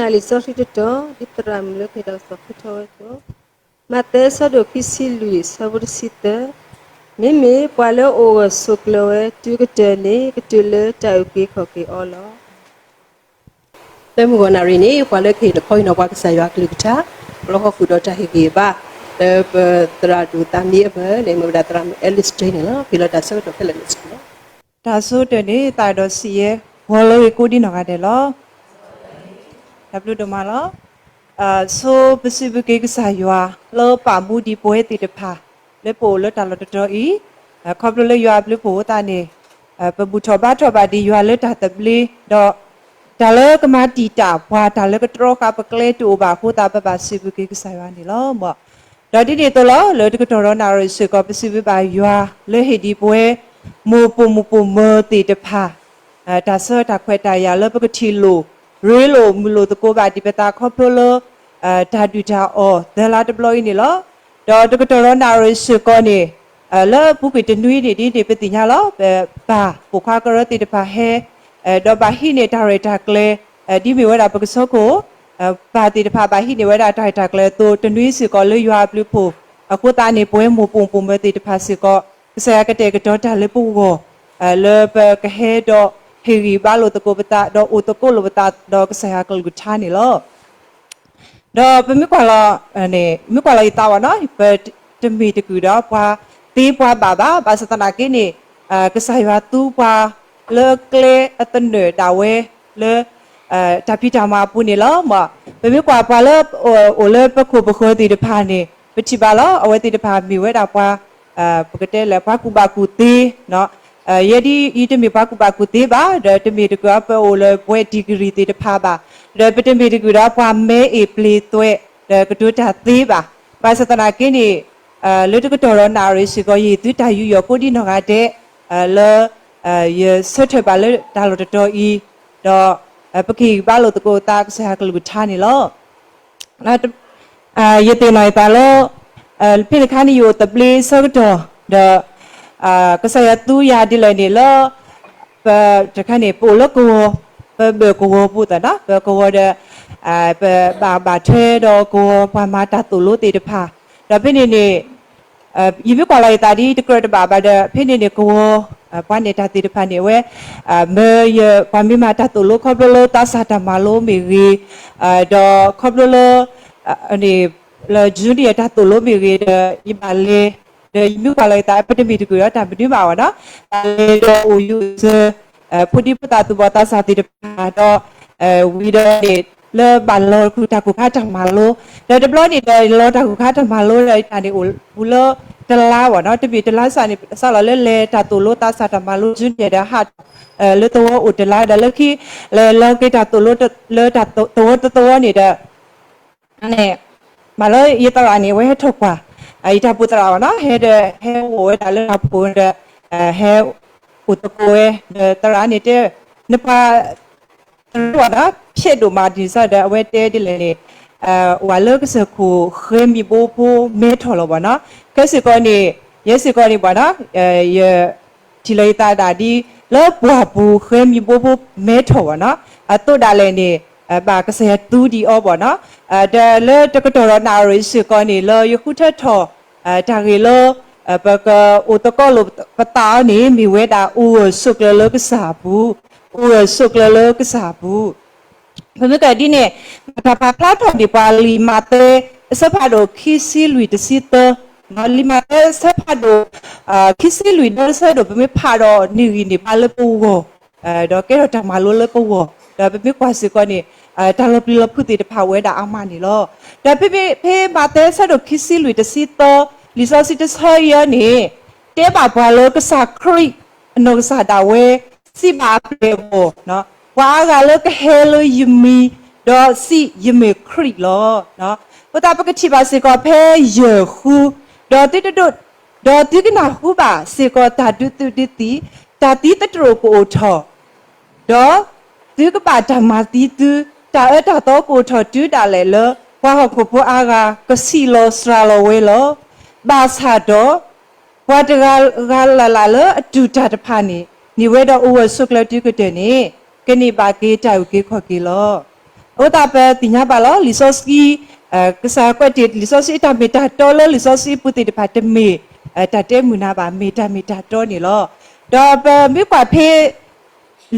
လံာ်စီဆှံတတီၤ ဒ်သရၣ်မုၣ်လၢကဟ့ၣ်တၢ်ကစီၣ်ဃုထီၣ်ဝဲအသိး, မးသဲအဆၢဒိၣ်ခံဆံလွံၢ် အဆၢဖိတဆံသၢ, မ့မ့ၢ်ပှၤလၢအအိၣ်ဂၢၢ်ဆိးကျၢၤဝဲတုၤကတၢၢ်န့ၣ် ကတုၤလၢတၢ်အုၣ်က့ၤခီၣ်က့ၤအီၤလီၤ. လၢမုၢ်ဂီၤနၣ်ရံၣ်န့ၣ် ပှၤလၢကဟ့ၣ်တခီဟံးနီၤပှၤကစၢ်ယွၤအကလုၢ်ကထါ လီၤဟီၣ်ခိၣ်ဒီးတၢ်ဟ့ၣ်ဂံၢ်ဘါ လၢပသရၣ်ဒိၣ်သးမံအမုၢ်န့ၣ် မ့ၢ်ဝဲဒၣ်သရၣ်မုၣ် Alice Jane န့ၣ်လီၤ. ဟ့ၣ်လီၤတၢ်ဆၢကတီၢ်ခဲလၢာ်န့ၣ်စ့ၢ်ကီးလီၤ. တၢ်ဆိကတၢၢ်န့ၣ် သးဒီးစံးယဲ ဂီၤလၢဂ့ၤကိးဒံနီၢ်ဂၤဒဲးလီၤ. တၢ်ဘျုးဒိၣ်မးလီၤ. ဆိပစံးဘျုးက့ၤကစၢ်ယွၤ လၢပာ်မူဒံးပဝဲသ့ၣ်တဖၣ် လၢပအိၣ်လၢတၢ်လီၢ်တတီၤအံၤ, ခီဖျိလၢယွၤအဘျုးအဖှိၣ်အဃိသတးန့ၣ် ပဘူၣ်ထီၣ်ဘါထီၣ်ဘၣ်ဒံးယွၤလၢတၢ်သဘျ့, ဒီးတၢ်လၢကမၤတံာ်တာ်ပှၤ တၢ်လၢကတြီဃာ်ပကျဲတအိၣ်ဘၣ်အဃိသတး ပဘၣ်စံးဘျုးက့ၤကစၢ်ယွၤန့ၣ်လီၤ. ဒီးဒ်န့ၣ်အသိးလီၤ, လၢတကတီၢ်ဒီးနၣ်ရံၣ်စ့ၢ်ကီး ပစံးဘျုးဘၣ်ယွၤ လၢဟ့ၣ်ဒံးပဝဲ မိၢ်ပိာ်မုၣ်ပိာ်မၢၤသ့ၣ်တဖၣ် တၢ်ဆၢတၢ်ခွဲးတၢ်ယာ်လၢပကထံၣ်လိာ် ရ့လိာ်မုာ်လိာ်သကိးဘၣ်ဒံးပသးခီဖျိလၢ တၢ်ဒုၣ်တၢ်အီၣ်သၢလါတဘျီအံၤန့ၣ်လီၤ. ဒီးတကတီၢ်ဒီးနၣ်ရံၣ်စ့ၢ်ကီးန့ၣ် လၢအပူၤကွံာ်တနွံန့ၣ် ဒ်န့ၣ်ပသ့ၣ်ညါလီၤ, ပၢ်ပိာ်ခွါကရၢသ့ၣ်တဖၣ်ဟဲ ဒီးဘၣ်ဟံးန့ၢ်တၢ်ရဲၣ်တၢ်ကျဲၤ ဒ်မ့ၢ်ဝဲဒၣ်ပကဆီခိၣ် ပၢ်သ့ၣ်တဖၣ်ဘၣ်ဟံးန့ၢ်ဝဲဒၣ်တၢ်ရဲၣ်တၢ်ကျဲၤအသိး တနွံစ့ၢ်ကီးလၢယွၤအဘျုးအဖှိၣ်အဃိသတးန့ၣ် ပဝဲမိၢ်ပိာ်မုၣ်ပိာ်မၢၤသ့ၣ်တဖၣ်စ့ၢ်ကီး ကစၢ်ယွၤကတဲာ်ကတီၤတၢ်လၢပဂီၢ် လၢပကဟဲဒီးဟ့ၣ်ဂံၢ်ဘါလိာ်သကိးပသး ဒီးအိၣ်သကိးလိာ်ပသးဒီးကစၢ်ယွၤကလုၢ်ကထါန့ၣ်လီၤ. ဒီးပမ့ၢ်ကွၢ်လီၤ မ့ၢ်ကွၢ်လီၤယသးဘၣ်နီၤ ပတမ့ၢ်တကုာ်ဒီးပှၤသ့ပှၤဘၣ်ဘၣ်, ဘၣ်ဆၣ်သနာ်က့န့ၣ် ကစၢ်ယွၤသူပှၤလၢကျဲအသနၢၣ်ဒၣ်ဝဲလၢ တၢ်ဖံးတၢ်မၤအပူၤန့ၣ်လီၤ. ပမ့ၢ်ကွၢ်ပှၤလၢ အိၣ်လၢပခိၣ်ပဃၢၤသ့ၣ်တဖၣ်န့ၣ် ပထံၣ်ဘၣ်လီၤ အဝဲသ့ၣ်တဖၣ်မ့ၢ်ဝဲဒၣ်ပှၤ ပကတဲလၢပှၤကူၣ်ဘၣ်ကူၣ်သ့ ယဲဒ်အံၤတမ့ၢ်ပှၤကူၣ်ဘၣ်ကူၣ်သ့ဘၣ်, ဒီးတမ့ၢ်တကြၢးပအိၣ်လၢပဝဲ degree သ့ၣ်တဖၣ်ဘၣ်, ဒီးပတမ့ၢ်တကြၢးဒီးပှၤမဲအ့ၣ်ပျ့ၤသွဲး ဒီးကတိၤတၢ်သ့ဘၣ်. ဘၣ်ဆၣ်သနာ်က့န့ၣ် လၢတကတီၢ်ဒီးနၣ်ရံၣ်စ့ၢ်ကီး ယဟ့ၣ်သုတၢ်ယူးယီၣ်ကိးဒံနီၢ်ဂၤဒဲး လၢ ယဆၢထၢၣ်ဘၣ်လၢတၢ်လီၢ်တတီၤအံၤ, ဒီး ပကဟ့ၣ်ဂံၢ်ဘါလိာ်သကိးသးကစၢ်ယွၤကလုၢ်ကထါန့ၣ်လီၤ. ယသ့ၣ်နီၣ်ယသးလၢ ဖဲန့ၣ်အခါန့ၣ် ယအိၣ်သဘျ့ဆၢကတီၢ် ဒီး ကစၢ်ယွၤသူယၤဒ်လဲၣ်န့ၣ်လၢ ပ တခါန့ၣ် ပအိၣ်လၢကဝီၤ, ပဘၢၣ်ကဝီၤပူၤသးနီၤ, ပကဝီၤဒီး ပဘၣ်ဘၣ်ထွဲဒီးကဝီၤပှၤမၤတၢ်သိၣ်လိသ့ၣ်တဖၣ်, ဒီးဖဲန့ၣ်န့ၣ် ယမ့ၢ်ကွၢ်လီၤယသးဒ်တကြၢးတဘၣ်ဘၣ်ဒီး ဖဲန့ၣ်န့ၣ် ကဝီၤ ပှၤနဲၣ်တၢ်သ့ၣ်တဖၣ်န့ၣ် အဝဲ မၢယပှၤမ့ၢ်မၤတၢ်သိၣ်လိခီဖျိလၢသးစၢ်တၢ်မၤလိမ့ၢ်ဂ့ၤ, ဒီးခီဖျိလၢ လၢ junior တၢ်သိၣ်လိမ့ၢ်ဂ့ၤဒီး ယဘၣ်လဲၤ ဒီးယမ့ၢ်ကွၢ်လီၤယသး ပတမ့ၢ်တကြၢးဒီးတၢ်မနုၤဘၣ်ဝဲနီၤ, ဘၣ်လဲၤဒီးအိၣ်ယူၤစၢၤ ဖိဒံဖိသၣ်သူၣ်ဘီၣ်သးစၢ်သ့ၣ်တဖၣ်ဒီး ဝံၤဒီးန့ၣ် လၢဘၣ်လီၤဃုာ်တၢ်ကူၣ်ခါတၢ်မၤလိ, ဒီးတဘျီန့ၣ်ဒီး လီၤတၢ်ကူၣ်ခါတၢ်မၤလိဒီး ယတၢ်န့ၣ်အိၣ်ပူၤလၢတလါဝဲနီၤ, တမ့ၢ်တလါစးန့ၣ် စးလီၤလၢလဲၤတၢ်သိၣ်လိသးစၢ်တၢ်မၤလိ junior ဒီးဟးထီၣ် လၢသဝီအိၣ်တလါဒီးလၢခံ လဲၤလီၤက့ၤတၢ်သိၣ်လိလၢတၢ်သဝီတသဝီန့ၣ်ဒီး န့ၣ် ဘၣ်လၢယသရၣ်န့ၣ် အဝဲဟဲထီၣ်ကွၢ် ယတၢ်ပိာ်သရၣ်ဘၣ်နီၤ, ဟဲဒီး ဟဲအိၣ်ဝဲဒၣ်လၢတၢ်ဖိဒီး ဟဲအိၣ်သကိးဝဲ ဒီးသရၣ်န့ၣ်တဲ နပှၤ သရၣ်ဝဲဒီး ဖျဲးဒိၣ်မးဒ်န့ၣ်စ့ၢ်ဒီး အဝဲတဲဒ်လဲၣ်န့ၣ် ဝဲလၢကစၢၢ်ခိၣ်ဃဲမံၤဘိဖိမဲထီၣ်လီၤဘၣ်နီၤ, ခဲစ့ၢ်ကီးန့ၣ် ယဲစ့ၢ်ကီးန့ၣ်ဘၣ်နီၤ ယ ထံၣ်လီၤယသးဒၣ်ဒ် လၢပှၢ်ပူၤဃဲမံၤဘိဖိမဲထီၣ်ဘၣ်နီၤ, အသိးဒၣ်လဲာ်န့ၣ် ဘၣ်ကစၢ်ယွၤသူဒံးအီၤဘၣ်နီၤ, ဒီးလၢတကတီၢ်ဒီးနၣ်ရံၣ်စ့ၢ်ကီးန့ၣ် လၢယဃုထၢထီၣ် တၢ်ဂ့ၢ်လၢ ပကအိၣ်သကိးလိာ်ပသးအီၤန့ၣ် မ့ၢ်ဝဲဒၣ်အိၣ်ဂၢၢ်ဆိးကျၢၤလၢကစၢ်အပူၤ, အိၣ်ဂၢၢ်ဆိးကျၢၤလၢကစၢ်အပူၤ ပမ့ၢ်ကဒ်န့ၣ် တၢ်ပာ်ဖျါထီၣ်ဒံးပှၤလံာ်မးသဲ အဆၢဖးဒိၣ်ခံဆံလွံၢ်တဆံသၢ, လံာ်မးသဲအဆၢဖးဒိၣ် ခံဆံလွံၢ်ဒီးဆၢဒိၣ် ပမ့ၢ်ဖးဒီးန့ၢ်ဂံၢ်န့ၢ်ဘါလၢပဂီၢ်, ဒီးကဲထီၣ်တၢ်မၤလိလၢပဂီၢ်, ဒီးပမ့ၢ်ကွၢ်စ့ၢ်ကီးန့ၣ် တၢ်လီၤပျံၤလီၤဖုးသ့ၣ်တဖၣ်အိၣ်ဝဲဒၣ်အါမးန့ၣ်လီၤ. ဒီးဖဲ ဖဲမးသဲအဆၢဒိၣ်ခံဆံလွံၢ်တဆံသၢ လံာ်စီဆှံတဆၢအံၤန့ၣ် တဲဘၣ်ပှၤလၢကစၢ်ခရံာ်အနီၢ်ကစၢ်ဒၣ်ဝဲ စံးဘၣ်အပျဲၢ်အဂီၢ်, ပှၤအါဂၤလၢကဟဲလၢယမံၤ ဒီးစံးယမ့ၢ်ခရံာ်လီၤ. အဃိသတးပကထံၣ်ဘၣ်စ့ၢ်ကီးဖဲယဲၢ်ဃု, ဒီးသုတဒိး, ဒီးသုကနၢ်ဟူဘၣ်စ့ၢ်ကီးတၢ်ဒုးသုးဒုးသံ, တၢ်သံသတြိာ်ကအိၣ်ထီၣ် ဒီးသုကဘၣ်တၢ်မၤသံသု, တၢ်အၢတၢ်သီကအိၣ်ထီၣ်တုၤဒၣ်လဲာ်လၢ ပှၤဟီၣ်ခိၣ်ဖိအါဂၤကဆံးလီၤစှၤလီၤဝဲလီၤ. ဘၣ်ဆၣ်ဒီး ပှၤတဂၤဂၤလၢ်လၢ်လၢအတူၢ်တၢ်တဖၣ်န့ၣ် န့ၢ်ဝဲဒီးအိၣ်ဂၢၢ်ဆိးကျၢၤတုၤကတၢၢ်န့ၣ် ကန့ၢ်ဘၣ်က့ၤတၢ်အုၣ်က့ၤခီၣ်က့ၤလီၤ. အဃိသတးပသ့ၣ်ညါဘၣ်လီၤ လံာ်စီဆှံ, ကစၢ်ကွဲးတ့ၢ်လံာ်စီဆှံ တၢ်မ့ၢ်တၢ်တီလၢလံာ်စီဆှံအပူၤသ့ၣ်တဖၣ်တမ့ၢ် တၢ်တဲမုာ်နၤဘၣ် မ့ၢ်တၢ်မ့ၢ်တၢ်တီန့ၣ်လီၤ. ဒီးပမ့ၢ်ကွၢ်ဖဲ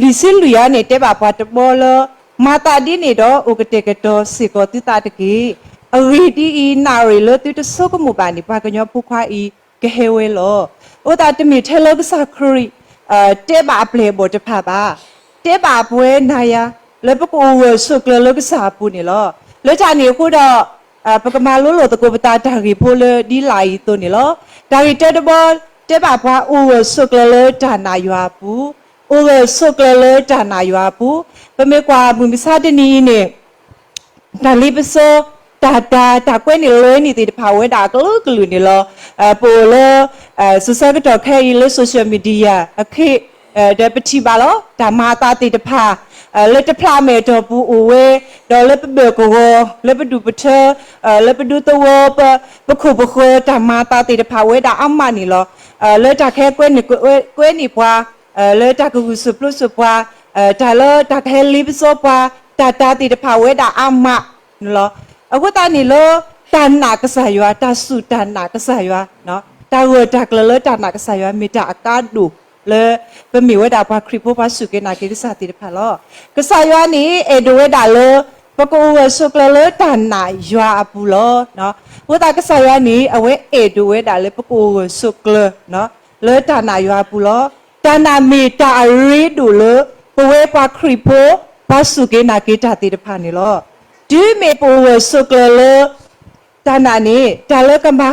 လွံၢ်ဆံလွံၢ်အံၤန့ၣ် တဲဘၣ်ပှၤတဘီလၢ မၤသးဒ်န့ၣ်ဒီး အိၣ်ကတဲာ်ကတီၤစ့ၢ်ကီးသုသးတက့ၢ်. အဂ့ၢ်ဒ်အံၤ, နၣ်ရံၣ်လၢသုတဆိကမိၣ်ဘၣ်န့ၣ် ပှၤကညီဖိခွါအံၤကဟဲဝဲလီၤ. အဃိသတးတမ့ၢ်ထဲလၢကစၢ်ခရံာ် တဲဘၣ်အပျဲၢ်အဘီၣ်တဖၣ်ဘၣ်. တဲဘၣ်ပဝဲနၤယၤ လၢပကအိၣ်ဂၢၢ်ဆိးကျၢၤလၢကစၢ်အပူၤန့ၣ်လီၤ. လၢတၢ်န့ၣ်အဃိဒီး ပကမၤလိလိာ်သကိးပသးတၢ်ဂ့ၢ်ဖိလၢဒ်လာ်အံၤအသိးန့ၣ်လီၤ. တၢ်ဂ့ၢ်တၢတဘီ တဲဘၣ်ပှၤအိၣ်ဂၢၢ်ဆိးကျၢၤလၢတၢ်နာ်ယွၤအပူၤ, အိၣ်ဂၢၢ်ဆိးကျၢၤလၢတၢ်နာ်ယွၤအပူၤ, ပမ့ၢ်ကွၢ်မုၢ်မဆါတနံၤအံၤန့ၣ် တၢ်လ့ပစီ, တၢ်တာ်, တၢ်ကွဲန့ၣ်လၢန့ၣ်သ့ၣ်တဖၣ်အိၣ်ဝဲဒၣ်အကလုာ်ကလုာ်န့ၣ်လီၤ. ပအိၣ်လၢ စိၤဆၢကတီၢ်ခဲအံၤလၢ social media အခ့ ဒီးပထံၣ်ဘၣ်လီၤ တၢ်မၤအသးသ့ၣ်တဖၣ် လၢတဖျးမဲာ်အတီၢ်ပူၤအိၣ်ဝဲ, ဒီးလၢပဘၢၣ်ကဝီၤ, လၢပဒူၣ်ပထၢ, လၢပဒူသဝီ, ပခိၣ်ပဃၢၤ တၢ်မၤအသးသ့ၣ်တဖၣ်အိၣ်ဝဲဒၣ်အါမးန့ၣ်လီၤ. လၢတၢ်ခဲကွဲန့ၣ်, ကွဲန့ၢ်ပှၤ, လၢတၢ်ကဂုာ်ဆူၣ်ပျိဆူၣ်ပှၤ, တၢ်လၢတၢ်ကဟဲလ့ပစီပှၤ, တၢ်တာ်သ့ၣ်တဖၣ်အိၣ်ဝဲဒၣ်အါမးန့ၣ်လီၤ. အဃိသတးန့ၣ်လၢ တၢ်နာ်ကစၢ်ယွၤ, တၢ်စူၢ်တၢ်နာ်ကစၢ်ယွၤ, တၢ်ဂၢၢ်တၢ်ကျၢၤလၢတၢ်နာ်ကစၢ်ယွၤ မ့ၢ်တၢ်အကါဒိၣ်လၢ ပမ့ၢ်ဝဲဒၣ်ပှၤခရံာ်ဖိ ပှၤစူၢ်က့ၤနာ်က့ၤကစၢ်သ့ၣ်တဖၣ်လီၤ. ကစၢ်ယွၤန့ၣ် အဲၣ်ဒိးဝဲဒၣ်လၢ ပကအိၣ်ဂၢၢ်ဆိးကျၢၤလၢတၢ်နာ်ယွၤအပူၤလီၤ. အဃိသတးကစၢ်ယွၤန့ၣ် အဝဲအဲၣ်ဒိးဝဲဒၣ်လၢပကအိၣ်ဂၢၢ်ဆိးကျၢၤ လၢတၢ်နာ်ယွၤအပူၤလီၤ. တၢ်နာ်မ့ၢ်တၢ်အရ့ဒိၣ်လၢ ပဝဲပှၤခရံာ်ဖိ ပှၤစူၢ်က့ၤနာ်က့ၤတၢ်သ့ၣ်တဖၣ်န့ၣ်လီၤ. တုၤမ့ၢ်ပအိၣ်ဂၢၢ်ဆိးကျၢၤလၢ တၢ်နာ်န့ၣ် တၢ်လၢကမၤ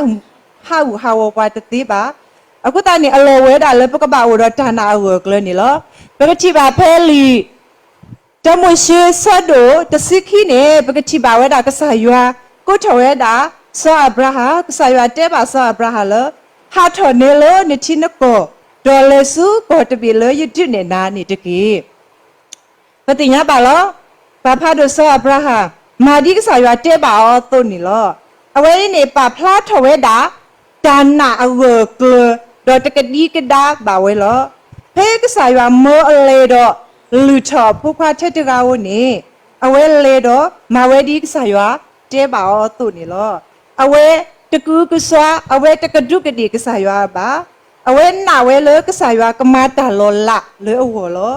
ဟးဂူာ်ဟးဂီၤပှၤတသ့ဘၣ်. အဃိသတးန့ၣ် အလီၢ်ဝဲဒၣ်လၢပကဘၣ်အိၣ်ဒီးတၢ်နာ်အဂၢၢ်အကျၢၤန့ၣ်လီၤ. ပကထံၣ်ဘၣ်ဖဲလံာ် တၢမိၤၡ့ ဆၢဒိၣ်တဆံခံန့ၣ် ပကထံၣ်ဘၣ်ဝဲဒၣ်ကစၢ်ယွၤ ကိးထီၣ်ဝဲဒၣ် စီၤအၤဘြၤဟၣ်, ကစၢ်ယွၤတဲဘၣ်စီၤအၤဘြၤဟၣ်လၢ ဟးထီၣ်နဲလၢနထံနကီၢ်, ဒီးလဲၤဆူကီၢ်တဘ့ၣ်လၢယဒုးနဲၣ်နၤန့ၣ်တက့ၢ်. ပသ့ၣ်ညါဘၣ်လီၤ. ပၢ်ဖးဒိၣ်စီၤအၤဘြၤဟၣ် မၤဒ်ကစၢ်ယွၤတဲဘၣ်အီၤအသိးန့ၣ်လီၤ. အဝဲအံၤန့ၣ် ပာ်ဖျါထီၣ်ဝဲဒၣ် တၢ်နာ်အဂၢၢ်အကျၢၤ ဒီးတကဒံကဒါဘၣ်ဝဲလီၤ. ဖဲကစၢ်ယွၤမၢအလဲၤဒီး လုၢ်ထီၣ်အဖိခွါထဲတဂၤဧိၤန့ၣ် အဝဲလဲၤဒီးမၤဝဲဒ်ကစၢ်ယွၤတဲဘၣ်အီၤအသိးန့ၣ်လီၤ. အဝဲတကူကစွါ, အဝဲတကဒူးကဒ့ၣ်ကစၢ်ယွၤဘၣ်. အဝဲနာ်ဝဲလၢကစၢ်ယွၤကမၤတၢ်လီၤလးလၢအဂီၢ်လီၤ.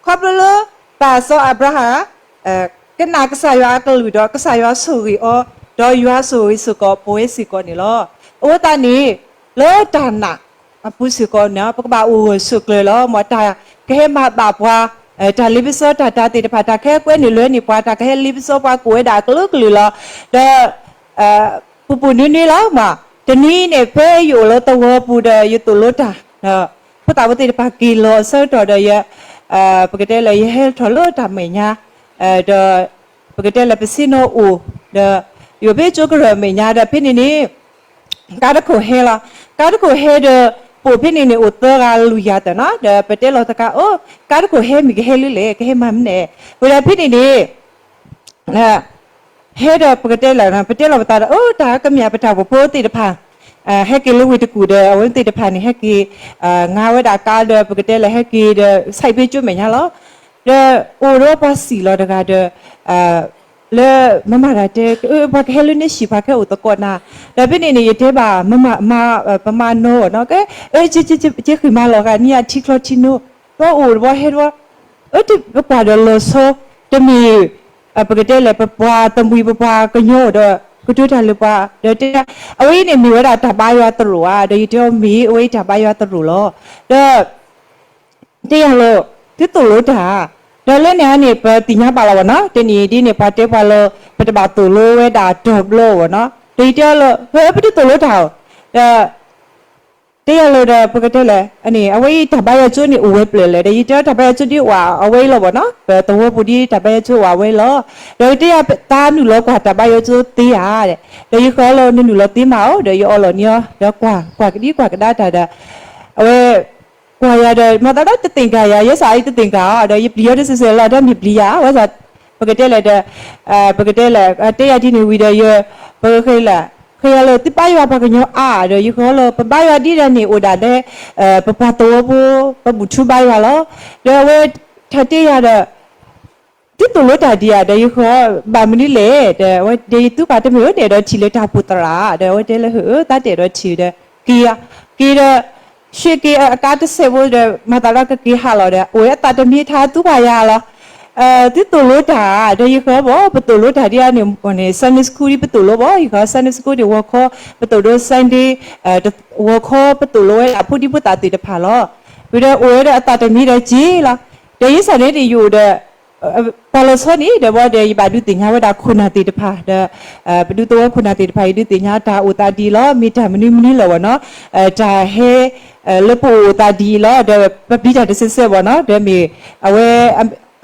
ခီဖျိလၢ ပၢ်စီၤအၤဘြၤဟၣ် ကနာ်ကစၢ်ယွၤအကလုၢ်ဒီး ကစၢ်ယွၤဆိၣ်ဂ့ၤအီၤ, ဒီးယွၤဆိၣ်ဂ့ၤစ့ၢ်ကီးပဝဲစ့ၢ်ကီးန့ၣ်လီၤ. အဃိသတးန့ၣ် လၢတၢ်နာ်အပူၤစ့ၢ်ကီးန့ၣ် ပကဘၣ်အိၣ်ဂၢၢ်ဆိးကျၢၤလီၤ. မ်တၢ်ကဟဲမၤဘၣ်ပှၤ, တၢ်လ့ပစီတၢ်တာ်သ့ၣ်တဖၣ် တၢ်ကဟဲကွဲနုာ်လၢန့ၢ်ပှၤ, တၢ်ကဟဲလ့ပစီပှၤကအိၣ်ဝဲဒၣ်အကလုာ်ကလုာ်လီၤ. ဒီး ပူၤပူၤနွံနွံလီၤ. တနွံန့ၣ် ဖဲယအိၣ်လၢသဝီပူၤဒီး ယသိၣ်လိတၢ်, ဖိသၣ်ဖိသ့ၣ်တဖၣ်က့ၤလီၤအဆၢကတီၢ်ဒီး ယ ပကတဲလၢ ယဟဲထီၣ်လၢတၢ်မဲာ်ညါ, ဒီး ပကတဲလၢပဆ့ၣ်နီၤအိၣ်, ဒီး ယအိၣ်ဖဲကၠိကရၢၢ်မဲာ်ညါဒီး ဖဲန့ၣ်န့ၣ် ကါတခိၣ်ဟဲလီၤ. ကါတခိၣ်ဟဲဒီး ပအိၣ်ဖဲန့ၣ်န့ၣ် အိၣ်သၢဂၤလွံၢ်ဂၤသၢနီၤ, ဒီးပတဲလီၤသကး အိၣ် ကါတခိၣ်ဟဲမ့ၢ်ကဟဲလၢလဲၣ်, ကဟဲမၤမနုၤလဲၣ်. ဝံၤဒီးဖဲန့ၣ်န့ၣ် ဟဲဒီးပကတဲလၢ ပတဲလီၤပသးဒီး အိၣ်တၢ်ကမၣ်ပတၢ်အိၣ်ဖှိၣ်သ့ၣ်တဖၣ်, ဟဲက့ၤလၢဝ့ၢ်တကူၣ်ဒီး အဝဲသ့ၣ်တဖၣ်န့ၣ် ဟဲက့ၤ ငါဝဲဒၣ်ကါဒီး ပကတဲလၢ ဟဲက့ၤဒီး ဆဲးဖဲကၠိမဲာ်ညါလီၤ. ဒီးအိၣ်ဒီးပှၤစံၣ်လီၤတဂၤဒီး လၢမၤမၤတၢ်တဲ ပှၤကဟဲလၢန့ၣ်ဆံး ပှၤကဟဲအိၣ်သကိးနၤ, ဒီးဖဲန့ၣ်န့ၣ် ယတဲဘၣ် မၤ ပမၤနီၤနီၤ ကဲ က့ဃံးမၤလီၤဂာ်န့ၣ် အထံချီထံနိ, ဒီးအိၣ်တဘျီဟဲတဘျီ အၢ ပကွၢ်ဒီးလီၤဆီ တမ့ၢ် ပကတဲလဲၣ် ပပှၤသမှံၤ ပပှၤကညီဒီး ကတိၤတၢ်လၢပှၤ ဒီးတဲ အဝဲအံၤန့ၣ်မ့ၢ်ဝဲဒၣ်တၢ်ဘါယွၤသရိာ်ဧါ, ဒီးယတဲအီၤမ့ၢ် အဝဲအံၤတၢ်ဘါယွၤသရိာ်လီၤ. ဒီး တဲယၤလၢ သုသိၣ်လိတၢ်ဧါ, ဒီးလၢန့ၣ်ဧါန့ၣ် ပသ့ၣ်ညါဘၣ်လီၤဘၣ်နီၤ, တနံၤအံၤဒ်န့ၣ် ပှၤတဲပှၤလၢ ပတဘၣ်သိၣ်လိဝဲဒၣ်တဘျီဘၣ်နီၤ, ဒီးယတဲအီၤလၢ ဟဲ ပတသိၣ်လိတၢ်ဧါ, ဒီး တဲယၤလၢဒီး ပကတဲလဲၣ် အန့ၣ် အဝဲအံၤတၢ်ဘါယွၤကၠိန့ၣ် အိၣ်ဝဲဖျၢၣ်လဲၣ်, ဒီးယတဲအီၤတၢ်ဘါယွၤကၠိဒ်အိၣ်ဝဲလီၤဘၣ်နီၤ, ပသဝီပူၤဒ်တၢ်ဘါယွၤကၠိအိၣ်ဝဲလီၤ, ဒီးယတဲယၤ သးနုာ်လီၤကွၢ်တၢ်ဘါယွၤကၠိသ့ဧါ, ဒီးယဃ့အီၤလၢ နနုာ်လီၤသ့မးဧိၤ, ဒီးယအီလီၤန့ၢ်အီၤ ဒီးကွၢ် ကွၢ်ကဒံကွၢ်ကဒါတၢ်ဒီး အဝဲ ကွၢ်ယၤဒီး မၤသးဒီးတသ့ၣ်ညါယၤ, ယဲစ့ၢ်အံၤတသ့ၣ်ညါအီၤ, ဒီးယပျံၤယၤတစဲးစဲးလီၤ, ဒီးမ့ၢ်ပျံၤယၤ ဝဲစ့ၢ် ပကတဲလဲၣ်ဒီး ပကတဲလဲၣ် တဲယၤဒ်န့ၣ်ဝံၤဒီး ယ ပဃ့လၢ ဃ့ယၤလၢ သုဘါယွၤပှၤကညီအါ, ဒီးယဃ့အီၤလၢ ပဘါယွၤဒ်လဲၣ်န့ၣ် အိၣ်ဒၣ်လၢ ပပှၤသဝီဖိ ပဘူၣ်ထူဘါယွၤလီၤ, ဒီးအဝဲ ထါတဲယၤဒီး သုသိၣ်လိတၢ်ဒ်ဧါ ဒီးယဃၢၤဘၣ်မနုၤလဲၣ် ဒီးအဝဲဒီးယသူပၢ်တမ့ၢ်ဧိၤ တအဲၣ်ဒိးထံၣ်လၢတၢ်အိၣ်ဖှိၣ်သရၣ် ဒီးအဝဲတဲလၢ ဟၢအၢ သးတအဲၣ်ဒိးထံၣ်ဒီး က့ၤ က့ၤဒီး ရွှ့ၣ်က့ၤအကါတစဲးဖိဒီး မၤသးဒီးကက့ၤဟးလီၤဒီး အိၣ်ဝဲအသးတမံၤထါသူပၢ်ယၤလီၤ. သုသိၣ်လိတၢ် ဒီးယဃၢၤဘၣ် ပသိၣ်လိတၢ်ဒ်အန့ၣ် Sunday school ဒ်ပသိၣ်လိဘၣ် ယဃၢၤ Sunday school န့ၣ် ဂီၤခီ ပသိၣ်လိ Sunday ဂီၤခီ ပသိၣ်လိဝဲဒၣ်ဖိဒံဖိသၣ်သ့ၣ်တဖၣ်လီၤ. ဝံၤဒီးအိၣ်ဝဲဒီးအသးတမံၤဒီးက့ၤလီၤ. ဒီးယဲစ့ၢ်န့ၣ် ယအိၣ်ဒီး ပှၤလီၤဆီန့ၣ် ဒီးဘၣ်ဒီး ယဘၣ်ဒုးသ့ၣ်ညါဝဲဒၣ်ခိၣ်နၢ်သ့ၣ်တဖၣ် ဒီး ပဒူသဝီခိၣ်နၢ်သ့ၣ်တဖၣ် ယဒုးသ့ၣ်ညါတၢ်အိၣ်သးဒ်အံၤလီၤ မ့ၢ်တၢ်မနုၤမနုၤလီၤဘၣ်နီၤ တၢ်ဟဲ လၢပအိၣ်သးဒ်အံၤလီၤ ဒီးပပျံၤတၢ်တစဲးစဲးဘၣ်နီၤ ဒီးမ့ၢ်အဝဲ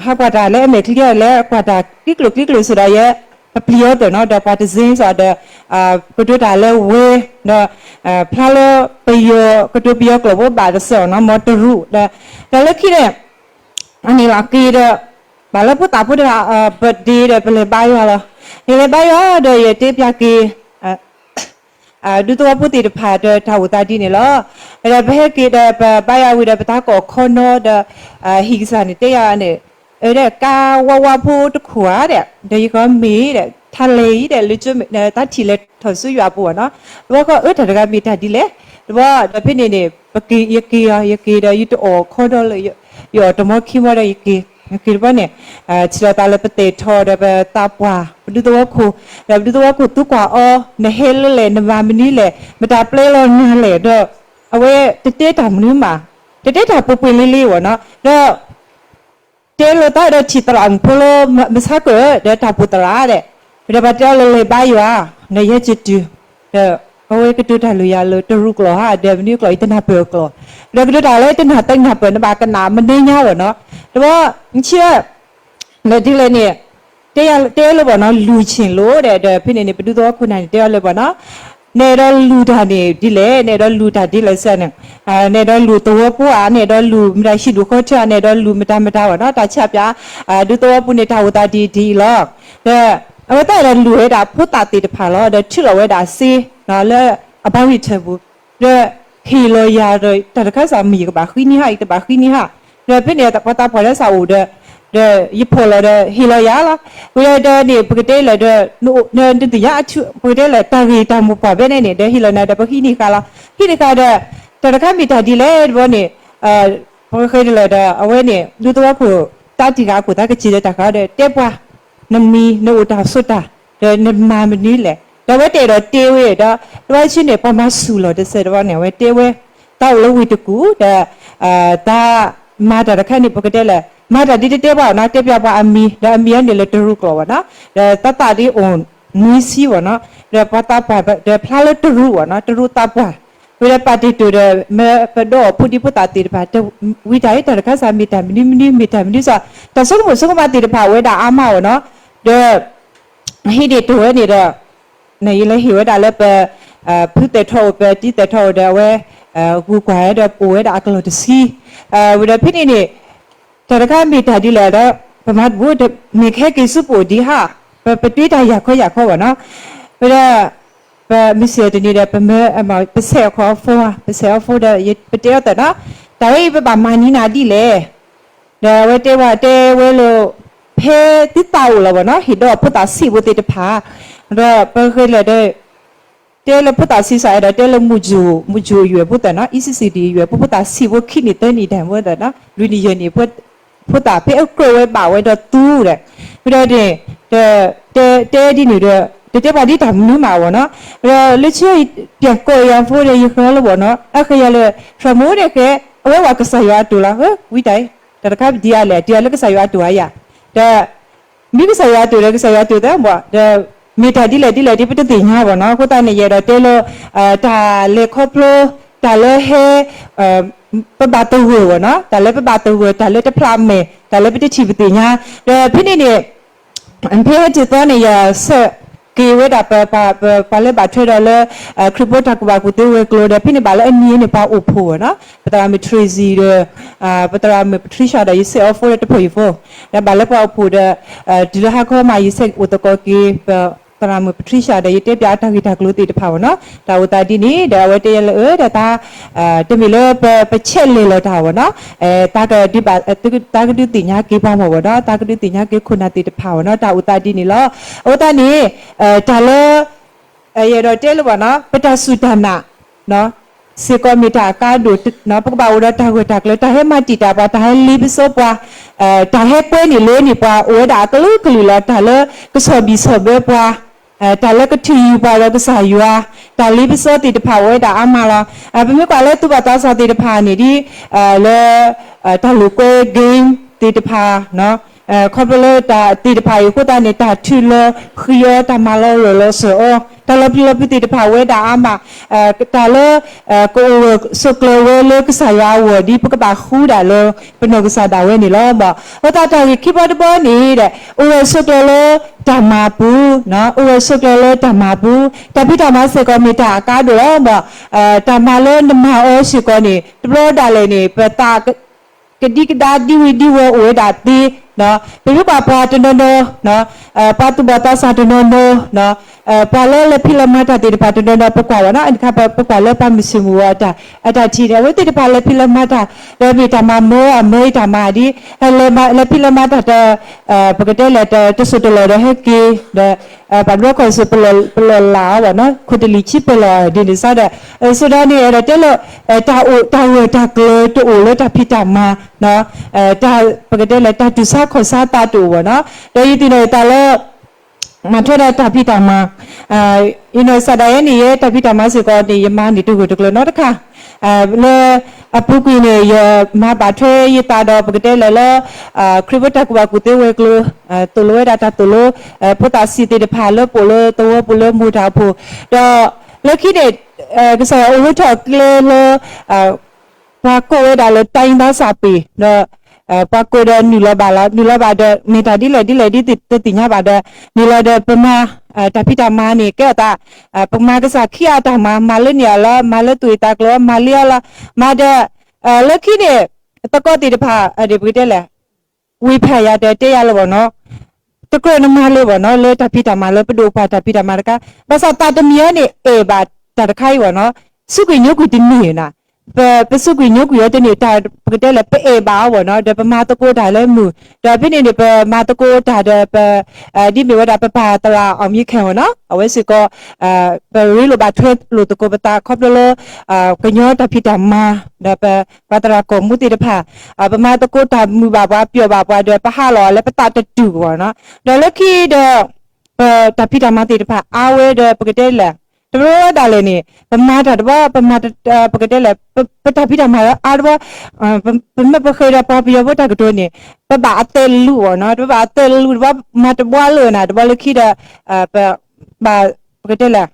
ဟးကွၢ်တၢ်လၢအမဲာ်ချံ လၢကွၢ်တၢ်ကျံကျိၤကျံကျိၤစ့ၢ်ဒီးယဲ ပပျံၤအီၤသ့ၣ်နီၤ ဒီးပှၤတစ့ၢ်စ့ၢ်ဒီး ကတိၤတၢ်လၢဝဲ ဒီး ဖျါလၢပယီၤ ကတိၤပယီၤကျိာ်ဖိဘၣ်တစဲးအီၤနီၤ မ်တရူး ဒီး တၢ်လၢခံန့ၣ် အန့ၣ်လီၤက့ၤဒီး ဘၣ်လၢဖိသၣ်ဖိတဂၤ birthday ဒီးပလဲၤဘါယွၤလီၤ. ယလဲၤဘါယွၤဒီးယတဲပျးက့ၤ ဒူသဝီဖိသ့ၣ်တဖၣ်ဒီးတၢ်အိၣ်သးဒ်န့ၣ်လီၤ. ဒီးပဟဲက့ၤဒီးပဘါယွၤဝံၤဒီးပသးကိးခီနီဒီး ဟံၣ်ကစၢ်န့ၣ်တဲယၤန့ၣ် ဒီးကါဝါဝါဖိတခိၣ်ဧါဒီး ဒီးယဃီမ့ၢ်ဒီး ထါလဲၤအံၤဒီး လၢကၠိ သးထံၣ်လဲၤထီၣ်ဆူယွၤအပူၤဘၣ်နီၤ. တဘျီဃီအၢတၢ်တဂၤမ့ၢ်တၢ်ဒ်လဲၣ်. တဘျီဒီးဖဲန့ၣ်န့ၣ် ပက့ၤ ယက့ၤအီၤ ယက့ၤဒီးယတအီၣ်ခီဒီလၢ ယအီၣ်တမီခံမီဒီးယက့ၤ ယက့ၤတဘျီန့ၣ် ထံၣ်လိာ်သးလၢပသဲးထီၣ်ဒီးပသးပှၢ် ပဒူသဝီခိၣ် ဒီးပဒူသဝီခိၣ်သူကွၢ်အီၤ နဟဲလၢလဲၣ် နမၤမနုၤလဲၣ် မတၤပျဲလီၤနၤလဲၣ်ဒီး အဝဲတတဲတၢ်မနုၤမး တတဲတၢ်ပှဲၤပှဲၤလံလံဘၣ်နီၤ ဒီး တဲလိာ်သးဒီးထံၣ်သရၣ်မုၣ်ဖိလၢမဆါကၢၣ်ဒီးတၢ်အိၣ်ဖှိၣ်သရၣ်ဒီး ဒီးပှၤတဲအီၤလၢလဲၤဘါယွၤ ဒီးယဲကတုၤ ဒီးအဝဲကတိၤတၢ်လၢယၤလၢတရူးကျိာ်ဧါ ဒီးမနုၤကျိာ်အံၤတနၢ်ပၢၢ်အကျိာ် ဒီးကတိၤတၢ်လၢတနၢ်ပၢၢ်နဘၣ်ကနၣ်မနုၤညါဘၣ်နီၤ တဘျီ ဆံ ဒီးဒ်လဲၣ်န့ၣ် တဲလၢဘၣ်နီၤ လူၤဆ့ၣ်လိာ်ဒီး ဒီးဖဲန့ၣ်န့ၣ် ပဒူသဝီခိၣ်နၢ်န့ၣ် တဲအီၤလၢဘၣ်နီၤ နအဲၣ်ဒိးလူၤတၢ်န့ၣ်ဒ်လဲၣ် နအဲၣ်ဒိးလူၤတၢ်ဒ်လဲၣ်စ့ၢ်န့ၣ် နအဲၣ်ဒိးလူၤသဝီဖိဧါ နအဲၣ်ဒိးလူၤမတၤဟံၣ်ဒူၣ်ဃီထၢဧါ နအဲၣ်ဒိးလူၤမတၤမတၤဘၣ်နီၤ တၢ်ဆါပၠး ဒူသဝီပူၤန့ၣ် တၢ်အိၣ်သးဒ်ဒ်အံၤလီၤ ဒီး အဝဲသ့ၣ်အဲၣ်ဒိးလူၤဝဲဒၣ်ဖိသၣ်သ့ၣ်တဖၣ်လီၤ ဒီးထုးလီၤဝဲဒၣ်စ့ လၢအဘါရံၣ်ထၢၣ်ပူၤ ဒီးဟ့ၣ်လီၤယၤဒီး တၢ်တခါစ့ၢ်မ့ၢ်ယကဘၣ်ဃံန့ၢ်ဟါ ယတဘၣ်ဃံန့ၢ်ဟါ ဒီးဖဲန့ၣ် ပှၤသးပှၢ်လၢစ့ၢ်အိၣ်ဒီး ဒီးယဖီၣ်လီၤဒီး ဟ့ၣ်လီၤယၤလီၤ ဝံၤဒီးန့ၣ် ပကတဲလၢာ်ဒီး နသ့ၣ်ညါ ပကတဲလၢာ်တၢ်ဂ့ၢ်တၢ်မိၢ်ပှၢ်ဖဲန့ၣ်န့ၣ် ဒီးဟ့ၣ်လီၤနၤဒီးပဟံးန့ၢ်ဃာ်လီၤ ဟံးန့ၢ်ဃာ်ဒီး တၢ်တခါမ့ၢ်တၢ်ဒ်လဲၣ်တဘျီန့ၣ် ပဃဲတလၢာ်ဒီး အဝဲန့ၣ် ဒူသဝီခိၣ် သးတံၢ်ဃာ်အခိၣ်သးကစံးဒီးတၢ်ဃာ်ဒီး တဲပှၤ နမံၤ နအိၣ်တၢ်ဆိးတၢ် ဒီးနမၤမနုၤလဲၣ် ဒီးအဝဲတအဲၣ်ဒိးတဲဝဲဒီး တဘျီဆံန့ၣ် ပှၤမၤဆူၣ်လီၤတစဲးတဘျီန့ၣ် အဝဲတဲဝဲ သးအိၣ်လၢဝ့ၢ်တကူၣ် ဒီး သးမၤတၢ်တခါန့ၣ် ပကတဲလၢာ် မၤတၢ်ဒ်တတဲပှၤနီၤ တဲပၠးပှၤအမံၤ ဒီးအမံၤအန့ၣ်လၢတရူးကျိာ်ဘၣ်နီၤ ဒီးသးသးဒ်အိၣ်နွံဆံဘၣ်နီၤ ဒီးပှၤသးပှၢ်ဒီးဖျါလၢတရူးဘၣ်နီၤ တရူးသးပှၢ် ဝံၤဒီးပာ်တ့ၢ်တိၢ်ဒီး မၢပဒိၣ်အဖိဒံဖိသၣ်သ့ၣ်တဖၣ် ဝံၤတၢ်အံၤတၢ်တခါစ့ၢ်မ့ၢ်တၢ်မနုၤမနုၤ မ့ၢ်တၢ်မနုၤစ့ၢ် တၢ်ဆိကမိၣ်ဆိကမးသ့ၣ်တဖၣ်ဝဲဒၣ်အါမးဘၣ်နီၤ ဒီး ဟံးန့ၢ်တိၢ်ဝဲန့ၣ်ဒီး နယလဲၤဟ့ၣ်ဝဲဒၣ်လၢပ ဖုသဲးထီၣ်အိၣ် ပတံၤသဲးထီၣ်အိၣ်ဒီးအဝဲ ဂုာ်ကွၢ်ဝဲဒီးပအိၣ်ဝဲဒၣ်အကလီၢ်တဆံ ဝံၤဒီးဖဲန့ၣ်န့ၣ် တၢ်တခါမ့ၢ်တၢ်ဒ်လဲၣ်ဒီး ပမၤတဘူၣ် မ့ၢ်ကဟဲက့ၤဆူပအိၣ်ဒံးဟါ ပ ပတွ့တၢ်ယၤခီယၤခီဘၣ်နီၤ ဝံၤဒီး ပမုၢ်ဆ့ၣ်တနံၤဒီး ပမၢ ပဆဲးအီၤခီအ phone ပဆဲးအီၤ phone ဒီးယပတဲအီၤသးနီၤ တၢ်ဝဲအံၤပဘၣ်မၤနံၤနၤဒ်လဲၣ် ဒီးအဝဲတဲဝဲတဲဝဲလၢ ဖဲသုသးအိၣ်လီၤဘၣ်နီၤ ဟ့ၣ်ဒီးဖိသၣ်ဆံးဖိသ့ၣ်တဖၣ် ဒီးပဃဲလၢာ်ဒီး တဲလၢဖိသၣ်ဆံးစ့ၢ်ဒီး တဲလၢမူၣ်ကၠိၣ် မူၣ်ကၠိၣ်ယွဲၢ်ဖိသၣ်နီၤ အံၣ်စံၣ်စံၣ်ဒံၣ်ယွဲၢ်ဖိ ဖိသၣ်ဆံးဖိခံနံၣ်သၢနံၣ်တၢ်မ့ၢ်သၣ်နီၤ လွံၢ်နံၣ်ယဲၢ်နံၣ် ဖိသၣ်ဖဲအကြၢးဝဲဘၣ်ဝဲဒီးသူဒီး ဝံၤဒီးန့ၣ် တဲဒ်န့ၣ်ဒီး တတဲပှၤဒ်တၢ်မနုၤမးဘၣ်နီၤ ဒီးလၢဆၢ ပၠၣ်ကိးယၤဖိဒီးယဃၢၤလၢဘၣ်နီၤ အဃဲယၤလၢ ဖျၢၣ်မူန့ၣ်ဃဲ အဝဲဝဲကစၢ်ယွၤအတိၢ်လီၤ ဝံၤတၢ် တၢ်တခါပဒံးအါလဲၣ် ဒံးအါလၢကစၢ်ယွၤအတိၢ်ဧါယၤ ဒီး မ့ၢ်ကစၢ်ယွၤအတိၢ်ဒီး ကစၢ်ယွၤအတိၢ်သၢဘၣ် ဒီး မ့ၢ်တၢ်ဒ်လဲၣ်ဒ်လဲၣ်ဒ် ပတသ့ၣ်ညါဘၣ်နီၤ အဃိသတးန့ၣ် ယအဲၣ်ဒိးတဲလၢ တၢ်လဲၤခီဖျိ တၢ်လၢဟဲ ပဘၣ်သဂၢၢ်ဘၣ်နီၤ တၢ်လၢပဘၣ်သဂၢၢ် တၢ်လၢတဖျးမဲာ် တၢ်လၢပတထံၣ်ပသ့ၣ်ညါ ဒီးဖဲန့ၣ်န့ၣ် ဖဲဟဲတ့ၢ်သီန့ၣ် ယဆဲးက့ၤဝဲဒၣ်ပ ပှၤလၢဘၣ်ထွဲဒီးလၢ ခရံာ်ဖိတၢ်ကူၣ်ဘၣ်ကူၣ်သ့ဝဲၤကျိၤဒီး ဖဲန့ၣ်ဘၣ်လၢအနံၤန့ၣ် ပှၤအိၣ်ဖှိၣ်ဘၣ်နီၤ ပသရၣ်မုၣ် Tracy ဒီး ပသရၣ်မုၣ် Patricia ဒီး ယဆဲးအီၤ phone ဒီးတဖိးယဖိး ဒီးဘၣ်လၢပှၤအိၣ်ဖှိၣ်ဒီး တုၤလၢဟါခီမး ယဆဲးအိၣ်သကိးက့ၤ ပ သရၣ်မုၣ် Patricia ဒီး ယတဲပၠးအတၢ်ဂ့ၢ်တၢ်ကျိၤသ့ၣ်တဖၣ်အဂီၢ်နီၤ, တၢ်အိၣ်သးဒ်န့ၣ် ဒီးအဝဲတဲယဲလၢအၢ ဒီးတၢ် တမ့ၢ်လၢပ ပဆဲးလဲၤလီၤတၢ်အဂီၢ်နီၤ, တၢ်ကဒုးဘၣ် တၢ်ကဒုးသ့ၣ်ညါက့ၤပှၤမ့ၢ်အဂီၢ်နီၤ, တၢ်ကဒုးသ့ၣ်ညါက့ၤခိၣ်နၢ်သ့ၣ်တဖၣ်အဂီၢ်နီၤ, တၢ်အိၣ်သးဒ်န့ၣ်လီၤ. အဃိသတးန့ၣ် တၢ်လၢ ယအဲၣ်ဒိးတဲလၢဘၣ်နီၤ ပတၢ်စူၢ်တၢ်နာ် စ့ၢ်ကီးမ့ၢ်တၢ်အကါဒိၣ်, ပကဘၣ်အိၣ်ဒီးတၢ်ဂၢၢ်တၢ်ကျၢၤ, တၢ်ဟဲမၤတံာ်တာ်ပှၤ, တၢ်ဟဲလ့ပစီပှၤ, တၢ်ဟဲကွဲန့ၢ်လ့န့ၢ်ပှၤ အိၣ်ဝဲဒၣ်အကလုာ်ကလုာ်လီၤ. တၢ်လၢကဆီၣ်ဘံၣ်ဆီၣ်ဘၢပှၤ, တၢ်လၢကထုးယုၢ်ပှၤဒီးကစၢ်ယွၤ, တၢ်လ့ပစီသ့ၣ်တဖၣ်အိၣ်ဝဲဒၣ်အါမးလီၤ. ပမ့ၢ်ကွၢ်လၢသူၣ်ဘီၣ်သးစၢ်သ့ၣ်တဖၣ်န့ၣ်ဒ် လၢ တၢ်လိာ်ကွဲ game သ့ၣ်တဖၣ် ခီဖျိလၢတၢ်သ့ၣ်တဖၣ်အံၤအဃိသတးန့ၣ် တၢ်ထုးလီၤဃံၤအီၤ, တၢ်မၤလီၤလီၤလီၤစၢၤအီၤ, တၢ်လီၤပျံၤလီၤဖုးသ့ၣ်တဖၣ်အိၣ်ဝဲဒၣ်အါမး, တၢ်လၢ ကအိၣ်ဂၢၢ်ဆိးကျၢၤဝဲလၢကစၢ်ယွၤအဂီၢ် ဒ်ပကဘၣ်ဃုဒၣ်လၢပနီၢ်ကစၢ်ဒၣ်ဝဲန့ၣ်လီၤ. ဘၣ်အဃိသတးတၢ်ဂ့ၢ်ခံဘီတဘီန့ၣ်ဒီး အိၣ်ဂၢၢ်ဆိးကျၢၤလၢတၢ်မၤအပူၤ, အိၣ်ဂၢၢ်ဆိးကျၢၤလၢတၢ်မၤအပူၤ, တၢ်ဖံးတၢ်မၤစ့ၢ်ကီးမ့ၢ်တၢ်အကါဒိၣ်လီၤ. ဘၣ် တၢ်မၤလၢနမၤအီၤစ့ၢ်ကီးန့ၣ် တဘျီဒၣ်လဲာ်န့ၣ် ပသး ကဒံကဒါဒံဝံၤဒံဝီၤအိၣ်ဝဲဒၣ်သ့, ပမ့ၢ်ကွၢ်ပှၤတနီၤနီၤ, ပှၤသူၣ်ဘီၣ်သးစၢ်တနီၤနီၤ, ပှၤလၢလဲၤဖံးလဲၤမၤတၢ်သ့ၣ်တဖၣ်တနီၤနီၤ ပကွၢ်ဘၣ်နီၤ, အခါပကွၢ်လၢပှၤမုၢ်ဆ့ၣ်မုၢ်ဂီၤအတၢ်ထံၣ်န့ၣ် အဝဲသ့ၣ်တဖၣ်လဲၤဖံးလဲၤမၤတၢ် ဒီးမ့ၢ်တၢ်မၤမၢအမၢအံၤတၢ်မၤဒ် လဲၤဖံးလဲၤမၤတၢ်တ ပကတဲလဲၣ် တစိၢ်တလီၢ်ဒီးဟဲက့ၤဒီး ဘၣ်ဘျီခီၣ်စ့ၢ် ပလီၢ်လၢ်အီၤဘၣ်နီၤ, ခိၣ်တလံၤဆံပလီၢ်ဒ်န့ၣ်စ့ၢ်ဒီး ဆိဒီးန့ၣ် အဲၣ်ဒိးတဲလၢ တၢ်အိၣ်တၢ်ဂၢၢ်တၢ်ကျၢၤတအိၣ်လၢတၢ်ဖံးတၢ်မၤ ပကတဲလဲၣ် တၢ်တူၢ်ဆါခီၣ်ဆါသးတအိၣ်ဘၣ်နီၤ, ဒီးယသ့ၣ်နီၣ်ယသးလၢ မၤထွဲဒီးတၢ်ဖံးတၢ်မၤ ယနီၢ်ကစၢ်ဒၣ်ယဲန့ၣ် ယဲတၢ်ဖံးတၢ်မၤစ့ၢ်ကီးန့ၣ် ယမၤန့ၢ်တဂၢၢ်တကျၢၤနီတခါ လၢအပူၤကွံာ်န့ၣ် ယမၤဘၣ်ထွဲယသးဒီးပကတဲလဲၣ်လၢ ခရံာ်ဖိတၢ်ကူၣ်ဘၣ်ကူၣ်သ့ဝဲၤကျိၤ သိၣ်လိဝဲဒၣ်တၢ်သိၣ်လိ ဖိသၣ်ဆံးသ့ၣ်တဖၣ်လၢပအိၣ်လၢသဝီပူၤလၢမိၢ်တၢ်အိၣ်ဖှိၣ် ဒီးလၢခံန့ၣ် ကစၢ်ယွၤအိၣ်လၢထီၣ်ကျဲလၢ ပှၤကိးဝဲဒၣ်လၢ တိုင်းရင်းသားစာပေ ဒီး ပှၤကိးဒီးနုာ်လီၤဘၣ်လီၤ, နုာ်လီၤဘၣ်ဒီး မ့ၢ်တၢ်ဒ်လဲၣ်ဒ်လဲၣ်ဒ်တသ့ၣ်ညါဘၣ်ဒီး နုာ်လီၤဒီးပမၤ တၢ်ဖံးတၢ်မၤန့ၣ် ကဲအသး ပမၤကစၢ်ခံဂၤအတၢ်မၤ မၤလၢန့ၣ်အလီၢ် မၤလၢသူၣ်အံၣ်သးကျိၤ မၤလၢအလီၢ် မၤဒီး လၢခံန့ၣ် သကိးသ့ၣ်တဖၣ် ပကတဲလဲၣ် ဝံဖးယၤဒီးတဲယၤလၢဘၣ်နီၤ တကြၢးနမၤလၢဘၣ်နီၤ လၢတၢ်ဖံးတၢ်မၤလၢပဒိၣ်ပှၤတၢ်ဖံးတၢ်မၤတခါ ဘၣ်ဆၣ်သးတမံၤအံၤန့ၣ် အဲၣ်ဘၣ်တၢ်တခါအံၤဘၣ်နီၤ စူးကွံာ်ညိကွံာ်တန့ၢ်နၤ ပစူးကွံာ်ညိကွံာ်အီၤတန့ၢ် တၢ်ပကတဲလဲၣ် ပအဲၣ်ဘၣ်အီၤဘၣ်နီၤ ဒီးပမၤသကိးတၢ်လၢမုာ် ဒီးဖဲန့ၣ်န့ၣ် ပမၤသကိးတၢ်ဒီးပ ဒ်မ့ၢ်ဝဲဒၣ်ပပၢ်သရၣ် အောင်မြင့်ခင် ဘၣ်နီၤ အဝဲစ့ၢ်ကီး ပရ့လိာ်ဘၣ်ထွဲလိာ်သကိးပသးခီဖျိလၢ ကညီတၢ်ဖံးတၢ်မၤ ဒီးပပၢ်သရၣ်ကီၢ်မူသ့ၣ်တဖၣ် ပမၤသကိးတၢ်မုာ်ဘၣ်ပှၤပျီၣ်ဘၣ်ပှၤဒီးပဟးလီၤအီၤလၢပသးတတူာ်ဘၣ်နီၤ ဒီးလၢခံဒီး ပတၢ်ဖံးတၢ်မၤသ့ၣ်တဖၣ်အါဝဲဒီးပကတဲလဲၣ် တဘျီဘျီဒၣ်လဲာ်န့ၣ် ပမၤတၢ်တဘျီ ပမၤ ပကတဲလဲၣ် ပတၢ်ဖံးတၢ်မၤအါတဘျီ ပမ့ၢ်ပဃ့ဒီးပှၤပယီၤဖိတၢ်ကတိၤန့ၣ် ပဘၣ်အသဲးလူၤဘၣ်နီၤ ပဘၣ်အသဲးလူၤတဘျီ မၤတဘျီလၢာ်နၤ တဘျီလၢခံဒီး ပဘၣ် ပကတဲလဲၣ်